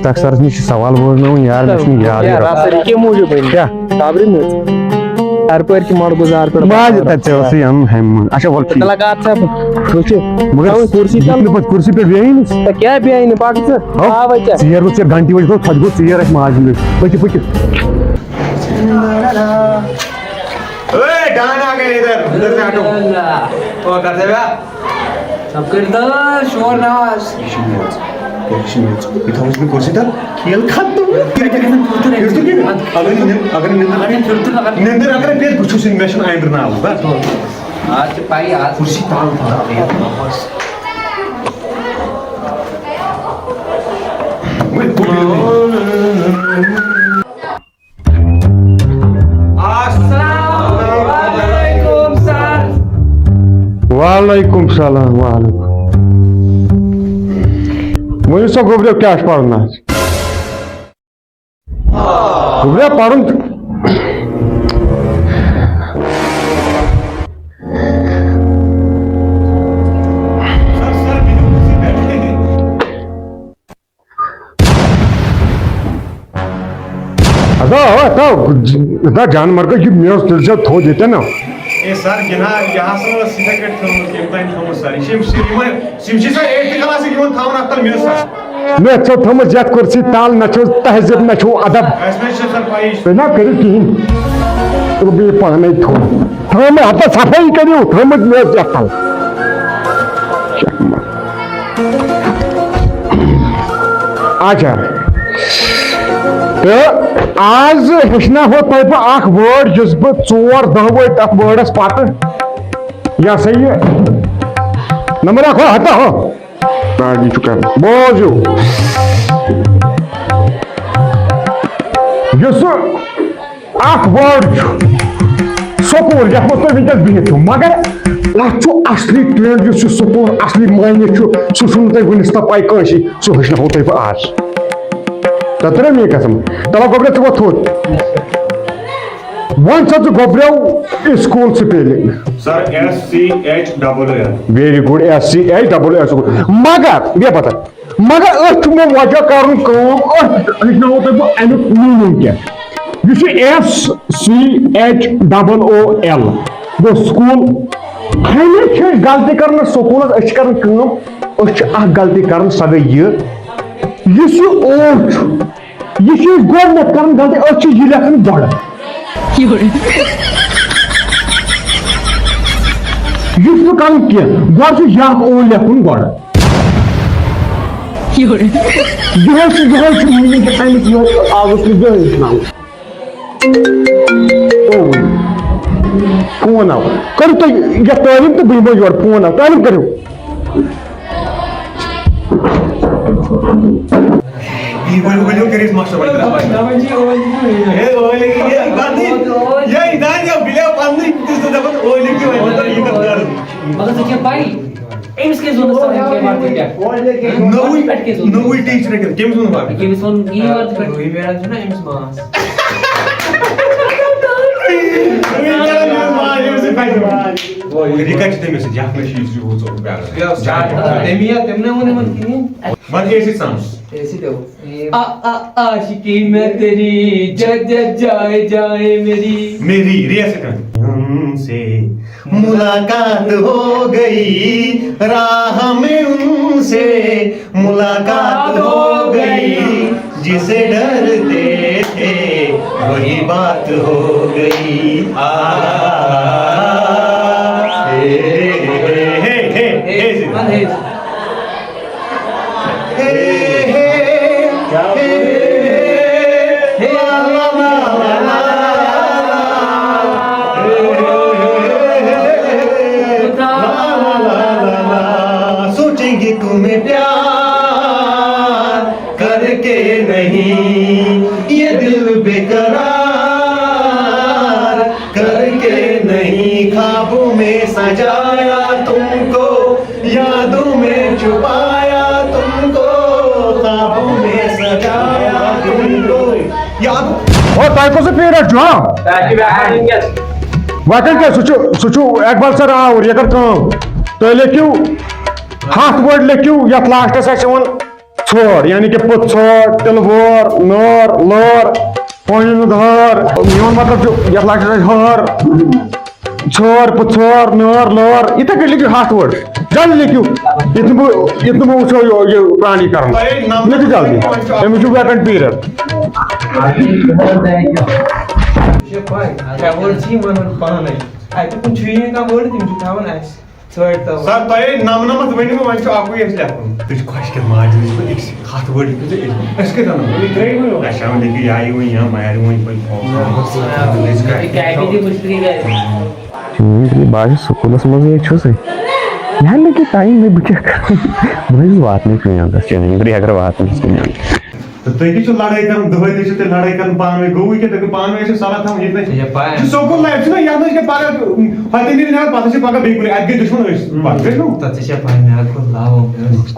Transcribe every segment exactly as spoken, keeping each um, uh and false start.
تخت سرس نِش چھُ سوال بوزناوُن یار، مےٚ چھُنہٕ یادٕے۔ یار، راسا، یہِ کیٛاہ موٗجوٗب بَنہِ؟ کیٛاہ؟ صبرٕے نٔژ۔ ہر پٲرۍ کہِ مۄڑ گُزار پٮ۪ٹھ ماجہِ بَکار۔ تَتہِ ژےٚ اوسُے اَنُن ہَمہِ منٛز۔ اچھا، وَلہٕ ٹھیٖک۔ تَلہٕ کَتھ چھےٚ؟ وٕچھِ۔ مگر تھاوُن کُرسی یہِ تَل۔ نہٕ پَتہٕ کُرسی پٮ۪ٹھ بیٚہہِ نہٕ۔ تہٕ کیٛاہ بیٚہہِ نہٕ؟ پَکھ ژٕ۔ ہاو۔ آو اَتہِ۔ ژیر گوٚو، ژیر گھنٹی بجہِ گوٚو، تھۄتہِ گوٚو، ژیر اَسہِ ماجہِ ہُنٛد۔ پٔکِو، پٔکِو۔ اے، ڈان آ گئے ادھر، ادھر سے ہٹو۔ او، کر دے بیا۔ سب کٔرۍ تو شور نہ آس۔ یہِ چھِ میٚژ۔ یہِ چھِ میٚژ۔ یہِ تھاوُس بہٕ کُرسی تَل۔ کھیل ختم۔ یہِ کیٛاہ گژھِ؟ پھِرتُر کیٛاہ گژھِ؟ اگر نہٕ نیٚن-، اگر نہٕ نیٚندٕر، اگر نہٕ پھِرتُر، اگر نہٕ نیٚندٕر اگر نہٕ پیٚیہِ، بہٕ چھُس نہٕ، مےٚ چھُنہٕ آیِندٕ ناو، بس۔ آز چھِ پَیی، آز کُرسی تَل تھاو۔ وۄنۍ کُرسی۔ السلام علیکم سر۔ وعلیکم السلام، وعلیکم۔ ؤنِو سا گوٚبریو، کیٛاہ چھُ پَرُن آز؟ گوٚبریو پَرُن۔ ادا، اوا، تا، دا جان مرگا، یہِ میز تُلۍ زیو تھوٚد ییٚتٮ۪ن نا۔ اے سر، جناب، یہِ ہسا ٲس یِتھے کٔٹھۍ تھٲومٕژ، یِم تام تھٲومٕژ سر۔ یہِ چھِ، یِم چھِ، یِم چھِ، یِم چھِ سر ایٹتھ کلاسٕکۍ یِمن تھاوان اَتھ تل میز سر۔ مےٚ چھو تھٲومٕژ یتھ کُرسی تل، نہ چھو تہذیب، نہ چھو ادب۔ اَسہِ نہ چھِ سر پَیی۔ تُہۍ نہ کٔرِو کِہیٖنۍ۔ تُلہٕ بہٕ یہِ پانے تھوٚد۔ تھٲومٕژ ہتا صفٲیی کٔرِو، تھٲومٕژ میز یتھ تل۔ اچھا۔ تہٕ آز ہیٚچھناوہو تۄہہِ بہٕ اکھ word یُس بہٕ ژور دۄہ وٲتۍ تتھ wordس پتہٕ، یہِ ہسا یہِ، نمبر اکھ ہو، ہتا ہو۔ آ، یہِ چھُ کران۔ بوزِو۔ یُس سُہ اکھ word چھُ سکوٗل، یَتھ منٛز تُہۍ وٕنکیٚس بِہِتھ چھِو، مگر اَتھ چھُ اَصلی trend یُس یہِ سکوٗل اَصلی معنی چھُ، سُہ چھُنہٕ تۄہہِ وٕنِس تام پَے کٲنٛسی، سُہ ہیٚچھناوہو تۄہہِ بہٕ آز۔ تۄہہِ تٔرٕو میٛٲنۍ قسم؟ تَلہ گۄبرا، ژٕ وۄتھ تھوٚد۔ وۄنۍ چھا ژٕ گۄبریو school spelling؟ Sir, S C H double L۔ Very good, S C H double L۔ مگر، بیٚیہِ پَتہٕ، مگر أتھۍ چھُ مےٚ وجہ کرُن کٲم، أتھۍ ہیٚچھناوو تۄہہِ بہٕ اَمیُک meaning کیٛاہ۔ یُس یہِ S C H double O L گوٚو school، ہمیشہِ چھِ أسۍ غلطی کران سکوٗلس، أسۍ چھِ کران کٲم، أسۍ چھِ اکھ غلطی کران، سۄ گٔے یہِ، یُس یہِ O چھُ، یہِ چھِ أسۍ گۄڈٕنٮ۪تھ کران غلطی، أسۍ چھِ یہِ لیکھان گۄڈٕ۔ یورٕ۔ یہِ چھُنہٕ کرُن کینٛہہ، گۄڈٕ چھُ یہِ اکھ O لیکھُن گۄڈٕ۔ یورٕ۔ یِہوٚے چھُ، یِہوٚے چھُ meaning کہِ اَمیُک یِہوٚے آوُس نہٕ زٕہٕنۍ ہیٚچھناوُن۔ او، فون آو۔ کٔرِو تُہۍ یَتھ تعلیٖم تہٕ بہٕ یِمو یورٕ۔ فون آو، تعلیٖم کٔرِو۔ یہِ ؤلِو، ؤلِو، کٔرِو أسۍ ماشٹر وۄنۍ ترٛاوان۔ ہے، ٲلۍ، یہِ، یہِ، بنٛد یہِ۔ یہِ، دانہِ آو بِلیو پنٛنُے، تہِ چھُس دَپان، ٲلۍ کہِ وۄنۍ مطلب یہِ کَتھ کَرُن۔ مگر ژےٚ چھےٚ پَیی، أمِس کیٛازِ ووٚنُس ژےٚ أمۍ کیٛاہ وَتھ کیٛاہ؟ نوٚوُے، اَتھ پٮ۪ٹھ کیٛازِ ووٚنُس؟ نوٚوُے ٹیٖچر کیٛاہ؟ کٔمِس ووٚنُس وَتھ؟ کٔمِس ووٚن یی وَتھ پٮ۪ٹھ؟ نوٚوُے میرا چھُنہ أمِس ماس۔ نوٚوُے میرا ماس، أمِس سۭتۍ پَزِ وَتھ۔ یہِ کَتہِ چھِ تٔمِس سۭتۍ؟ یَتھ نہ چھِ یہِ یوٗت ژوٚک بیٛاکھ۔ یہِ اوس جان۔ تٔمی یا تٔمۍ نہ ووٚن یِمَن کِہیٖنۍ۔ وَن اے سی سَمٕجھ۔ اے سی دِو۔ آ، آ، عاشقی میں تیری، جا، جا، جائے، جائے میری۔ میری، ری ایسے کر۔ ہم سے ملاقات ہو گئی، راہ میں ان سے ملاقات ہو گئی، جسے ڈرتے تھے وہی بات ہو گئی۔ آ، ہے، ہے، ہے، ہے۔ سوچیں گے تمہیں پیار کر کے نہیں، یہ دل بے قرار کر کے نہیں، خوابوں میں سجایا تم کو، یادوں میں چھپایا تم کو، خوابوں میں سجایا تم کو، یادوں او تۄہہِ کُس پیٖرڈ چھُ، ہاں؟ تۄہہِ چھِ ویسے وٕنکیٚس۔ وۄنۍ کَتہِ کیٛاہ؟ سُہ چھُ، سُہ چھُ اقبال سر آوُر، یہِ کَر کٲم۔ تُہۍ لیکھِو ہَتھ word لیکھِو، یَتھ لاسٹَس آسہِ یِوان ژھور، یعنی کہِ پٔژھور، تِلہٕ وور، نٲر، لٲر، پونہِ ہُنٛد ہٲر۔ میون مطلب چھُ، یَتھ لَٹہِ چھِ أسۍ ہٲر، ژھٲر، پٔژھٲر، نٲر، لٲر، یِتھَے کٔنۍ لیکھِو ہَتھ word۔ جلدی لیکھِو، یُتھ نہٕ بہٕ، یُتھ نہٕ بہٕ وٕچھو یہِ، یہِ پرٛانی کَرُن۔ تۄہہِ نمبر لیکھِو جلدی، أمِس چھُ vacant period۔ ژےٚ چھےٚ پَے، کیٛاہ word چھِ یِم وَنان پانَے؟ اَتہِ کُن چھُ یی نہٕ کانٛہہ word، تِم چھِ تھاوان اَسہِ۔ ژھٲنٛڈۍ تو۔ سر، تۄہہِ نَمنَمَتھ ؤنِو مےٚ، وۄنۍ چھُ اَکُے اَسہِ لیکھُن۔ تُہۍ چھِو خۄش کِنہٕ ماجہِ ہٕنٛز پٲٹھۍ؟ أکِس ہَتھ word لیکھِو تُہۍ أکِس۔ أسۍ کَتہِ اَنو؟ یہِ ترٛٲیِو وۄنۍ۔ اَسہِ ہاوُن لیکھِو یا یہِ وۄنۍ یا مَیَر وۄنۍ پَتہٕ فوکَس۔ یہِ کیٛاہ کیٛاہ دِمو أسۍ free گَرِ؟ ہُم، بہٕ آسہٕ سکوٗلَس منٛزٕے چھُسٕے۔ یہِ ہا مےٚ کیٛاہ time، مےٚ بہٕ کیٛاہ کَرٕ؟ بہٕ حظ واتنٕے کُنہِ اَندَس، چٲنۍ برٛیکر واتنَس کُنہِ اَندَس۔ تہٕ تُہۍ کیٛاہ چھِو لڑٲے کران؟ دۄہے تہِ چھِو تُہۍ لڑٲے کران پانہٕ ؤنۍ۔ گوٚوٕے کیٛاہ؟ تُہۍ گٔو پانہٕ ؤنۍ ٲسِو صلاح تھاوٕنۍ ییٚتہِ نَس۔ ژےٚ چھےٚ پَے؟ یہِ چھُ سکوٗل life چھُنہ، یَتھ منٛز کیٛاہ پگاہ ہۄتہِ نیرِ نٮ۪بر، پَتہٕ چھِ پَگاہ بیٚیہِ کُنہِ، اَتہِ گٔے دُشمَن أسۍ۔ پَتہٕ گٔے نہٕ۔ تَتھ ژےٚ چھےٚ پَے، مےٚ ہا کوٚر love، مےٚ ٲس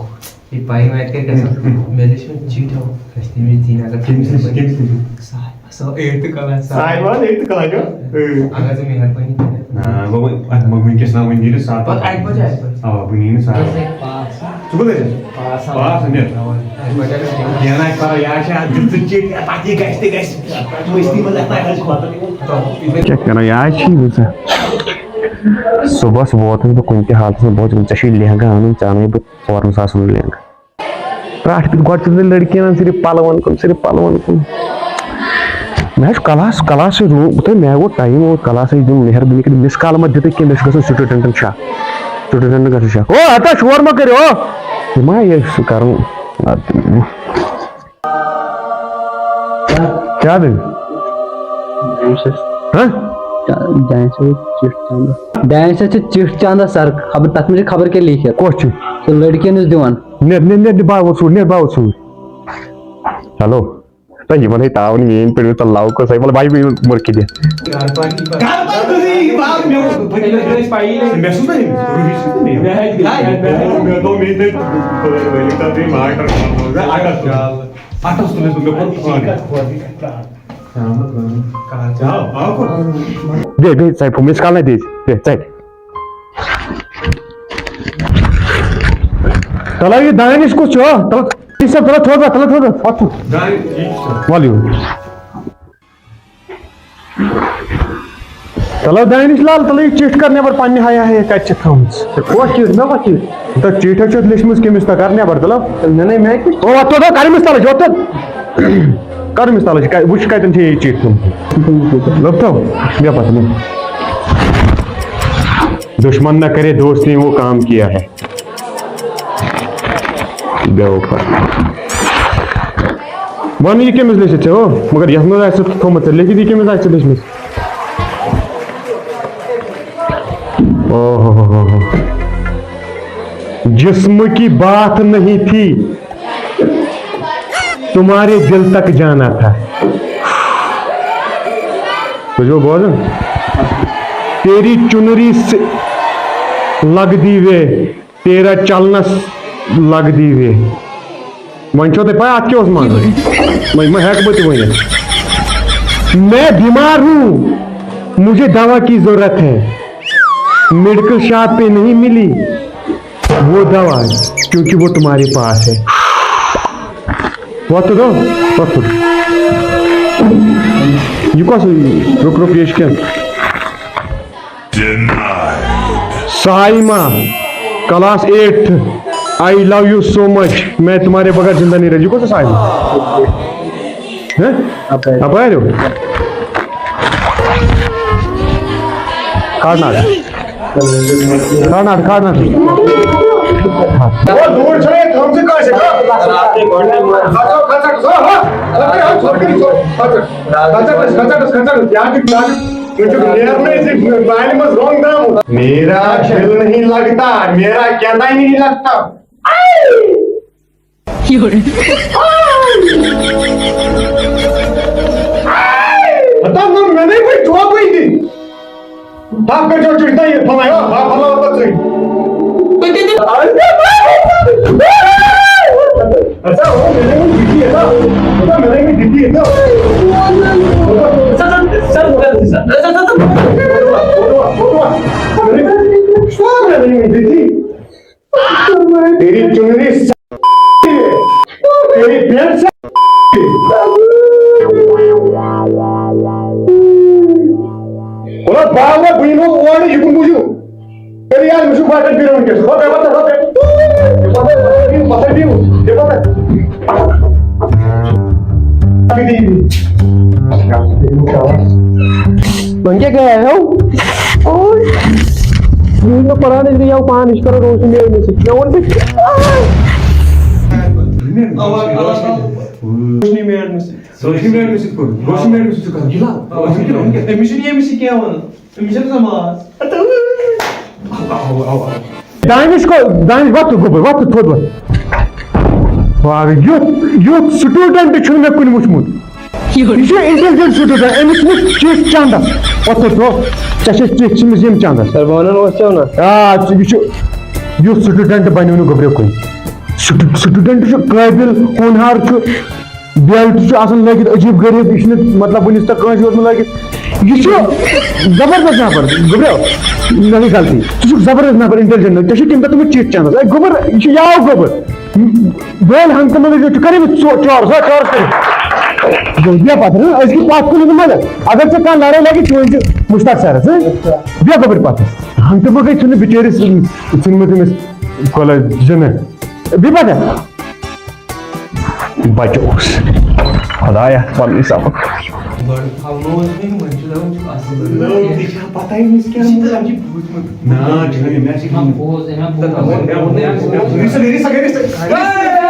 یہِ پَیی وۄنۍ اَتہِ کیٛاہ گژھان۔ مےٚ دٔچھ وۄنۍ چیٖٹھا، اَسہِ تٔمِس دِنۍ اگر کٔمِس نِش، کٔمِس نِش؟ ساحل، سُہ eighth class۔ ساحل وَن eighth class چھُ؟ اۭں۔ اگر ژٕ مہربٲنی کٔرِتھ۔ آ، گوٚو وۄنۍ، اَتھ مہ وٕنکیٚس نہ وۄنۍ نیرِ سَتھ۔ پَتہٕ اَکہِ بَجہِ، اَکہِ بَجہِ۔ اَوا، وٕنی نہٕ سَتھ۔ ژٕ کوٚت ٲسۍ؟ پاس۔ پاس نیر۔ اَکہِ بَجہِ آسہِ۔ کینٛہہ نہ آسہِ پَرواے، یہِ آسہِ اَتھ دِژٕے چیٖٹھۍ، پَتہٕ یہِ گژھِ تہِ گژھِ۔ مٔستی منٛز آسہِ نہ آسہِ پَتہٕ۔ کیٛاہ کَرو، یہِ آسہِ چھی وٕنہِ ژےٚ۔ صُبحَس ووتُس بہٕ کُنہِ تہِ حالتَس منٛز، بہٕ اوسُس، ژےٚ چھُے لہنٛگا اَنُن، ژےٚ اَنَے بہٕ ژورَن ساسَن ہُنٛد لہنٛگا۔ پرٛٹھ پٮ۪ٹھ گۄڈٕ چھُس بہٕ لٔڑکِیَن صرف پَلوَن کُن، صرف پَلوَن کُن۔ مےٚ حظ چھُ class، class چھُ روٗ-، تہٕ مےٚ ووت time، ووت class، أسۍ دِمو مہربٲنی کٔرِتھ miss call مہ دِتُے کینٛہہ، مےٚ چھُ گژھُن studentن شاہ، studentن گژھُن شاہ۔ او ہتا شور مہ کٔرِو، او۔ یہِ ما یہِ چھُ کَرُن؟ کیٛاہ دٔلیٖل؟ ہہ؟ ڈانس چھِ چِٹھ چندا۔ ڈانس چھِ چِٹھ چندا سر، خبر تَتھ منٛز چھِ خبر کیٛاہ لیکھِتھ۔ کۄس چھِ؟ سُہ لٔڑکِیَن یُس دِوان۔ نیر، نیر، نیر، بہٕ ووت سوٗرۍ، نیر، بہٕ ووت سوٗرۍ۔ ہیلو۔ تہٕ یِمن ہے تاوَن میٛٲنۍ پٲٹھۍ، مےٚ تہٕ love کٔر سۄ، یہِ وَلہٕ بَے، بہٕ مٔر کھِ دِتھ۔ مےٚ سوٗز نا أمِس، روٗہی سوٗز نا مےٚ۔ مےٚ دوٚپ، مےٚ دوٚپ، مےٚ دوٚپ، مےٚ دوٚپ، مےٚ دوٚپ، مےٚ دوٚپ، مےٚ دوٚپ، مےٚ دوٚپ، مےٚ دوٚپ، مےٚ دوٚپ، مےٚ دوٚپ، مےٚ دوٚپ، بیٚیہِ، بیٚیہِ ژَے فون، miss call نہ دِژ، بیٚیہِ ژَے۔ تَلہٕ یہِ دانِش کُس چھُ؟ تَلہٕ، یہِ چھا، تَلہٕ تھوٚد وَتھ، تَلہٕ تھوٚد وَتھ، پَتھ کُن۔ دانِش، یہِ چھُ سا۔ وَلہٕ یور۔ تَلہٕ دانِش لال، تَلہٕ یہِ چِٹھ کَر نٮ۪بَر پنٛنہِ حیا حیا کَتہِ چھِ تھٲومٕژ۔ ژےٚ کۄس چِٹھ؟ مےٚ کۄس چِٹھ؟ تہٕ چِٹھۍ حظ چھِ اَتھ لیٚچھمٕژ کٔمِس تہٕ کَر نٮ۪بَر، تَلہٕ۔ مےٚ نَے، مےٚ کِژھ؟ او، وَتھ تھوٚد وَتھ، کَر أمِس تَلہٕ، یوٚت تہٕ۔ کر أمِس تَلہٕ چھِ، وٕچھ کَتٮ۪ن چھِ یہِ چِٹھۍ تھٲومٕژ۔ لوٚب تھاو، بیٚہہ پَتہٕ، بیٚہہ۔ دشمن نہ کرے دوستی، وہ کام کیا ہے۔ بیٚہہ پَتہٕ۔ وَن یہِ کٔمِس لیٚچھِتھ ژےٚ، ہو؟ مگر یَتھ منٛز آسہِ ژےٚ تھوٚمُت، ژےٚ لیٚکھِتھ یہِ کٔمِس آسہِ ژےٚ لیٚچھمٕژ؟ او ہو ہو ہو ہو۔ جسم کی بات نہیں تھی، تمہارے دل تک جانا تھا۔ تُہۍ چھِوا بوزان؟ تیری چُنری سے لگ دی وے، تیرا چلنس لگ دی وے۔ وۄنۍ چھو تۄہہِ پَے اَتھ کیٛاہ اوس منٛز؟ وۄنۍ ما ہٮ۪کہٕ بہٕ تہِ ؤنِتھ؟ میں بیمار ہوں، مجھے دوا کی ضرورت ہے، میڈیکل شاپ پہ نہیں ملی، وہ دوا، کیونکہ وہ تمہارے پاس ہے۔ وۄتھ تہٕ دو، وۄتھ تہٕ۔ یہِ کۄس؟ رُک، رُک، یہِ چھِ کینٛہہ۔ Saima, class eighth، I love you so much، میں تمہارے بغیر زندہ نہیں رہ، یہِ کۄس چھِ صائمہ؟ ہہ؟ اَپٲرۍ۔ اَپٲرۍ ہیوٚر؟ کھارناو۔ کھارناو، کھارناو۔ دوٗر چھَنہٕ ییٚتہِ تھٲومٕژ کٲنٛسہِ، ہا؟ کھسَٹ، کھسَٹ، ہا، ہا۔ کھسَٹ، کھسَٹ، کھسَٹ۔ کھسَٹَس، کھسَٹَس، کھسَٹَس۔ یہِ ہا چھُ، یہِ ہا چھُ، یہِ چھُ نیرنَے زِ بالہِ منٛز رۄنٛگ درٛامُت۔ میرا دل نہیں لگتا، میرا کہنا ہی نہیں لگتا۔ ہتا نہ مےٚ نے کوئی جوابٕے دِنۍ۔ تَتھ پٮ۪ٹھ چھو چِٹھۍ تۄہہِ پھۄلان، ہا، ہا، پھۄلاو تہٕ ژٕے۔ ہتا، ہو، مےٚ نے وۄنۍ دِتی، ہتا۔ ہتا، مےٚ نے وۄنۍ دِتی، ہتا۔ ہتا، مےٚ نے وۄنۍ دِتی۔ تیری چُنری س-، تیری چُنری س-، آ، وۄنۍ بہٕ یِمو اورٕ، یہِ کُن بوٗزِو۔ تیٚلہِ یار، مےٚ چھُ پَتہ بیرون کیٛاہ چھُ۔ پَتہ، پَتہ، پَتہ۔ پَتہ، پَتہ، پَتہ۔ وۄنۍ کیٛاہ گٔیو؟ اوے۔ یہِ نہٕ پَران ٲسۍ، یہِ آو پانہٕ، یہِ چھُ کَران روشنی میٛٲنِس سۭتۍ۔ مےٚ ووٚن تۄہہِ، روشنی میٛٲنِس سۭتۍ۔ روشنی میٛٲنِس سۭتۍ کوٚر۔ روشنی میٛٲنِس سۭتۍ چھُ کَران۔ یہِ لا، أمِس چھُنہٕ ییٚمِس سۭتۍ کینٛہہ وَنان۔ أمِس چھَنہٕ سَماج۔ دانش کو، دانش، وۄتھ تہٕ گوٚبُر، وۄتھ تہٕ تھوٚد وۄتھ۔ واہ، یُتھ، یُتھ student چھُنہٕ مےٚ کُنہِ وُچھمُت۔ یہِ چھُ intelligent student، أمِس چھِنہٕ چِٹھۍ چندس۔ وۄتھ تہٕ تھوٚد، ژےٚ چھےٚ چِٹھۍ چھِمٕژ یِم چندس۔ سر، بہٕ وَنان اوس ژےٚ وَنان۔ آ، ژٕ، یہِ چھُ، یُتھ student بنیو نہٕ گوٚبریو کُنہِ۔ Stu-، student چھُ قٲبِل، ہونہار چھُ، belt چھُ آسان لٲگِتھ، عجیٖب غریٖب، یہِ چھُنہٕ، مطلب، وٕنیُک تام کٲنٛسہِ اوس نہٕ لٲگِتھ۔ یہِ چھُ زبردست نفر، گوٚبریو، مےٚ گٔے غلطی۔ ژٕ چھُکھ زبردست نفر، intelligent نفر۔ ژےٚ چھُ تَمہِ دۄہ تھوٚمُت چِٹھۍ چندس۔ اے گوٚبُر، یہِ چھُ یاو گوٚبُر۔ بٔلۍ ہنٛگتہٕ منٛگٕے چھُ، کَرے مےٚ ژو-، چارٕ، سا چارٕ کٔرِتھ۔ گوٚو، بیٚہہ پَتھَر، ہہ؟ أزکہِ پَتھ کُن نہٕ مگر۔ اگر ژےٚ کانٛہہ لڑٲے لگہِ، چٲنۍ چھِ مُشتاق سرس، ہہ؟ بیٚہہ گوٚبُر پَتھَر۔ ہنٛگتہٕ منٛگٕے چھُنہٕ بِچٲرِس ژھٕنمُت أمِس کۄلہٕ زِنہٕ۔ بیٚہہ پَتھَر۔ بچوس۔ خدایا، پنُن سبق۔ گۄڈٕ پھلنووُس بہٕ، وۄنۍ چھُ دَپان، چھُ اَصٕل۔ نٔو تہِ چھا پتہ أمِس کیٛاہ؟ یہِ چھِ بوٗزمُت۔ نا، چھُنہٕ، مےٚ چھِ نہ، بوز، أمۍ ہا بوز۔ مےٚ ووٚن، مےٚ ووٚن، مےٚ ووٚن۔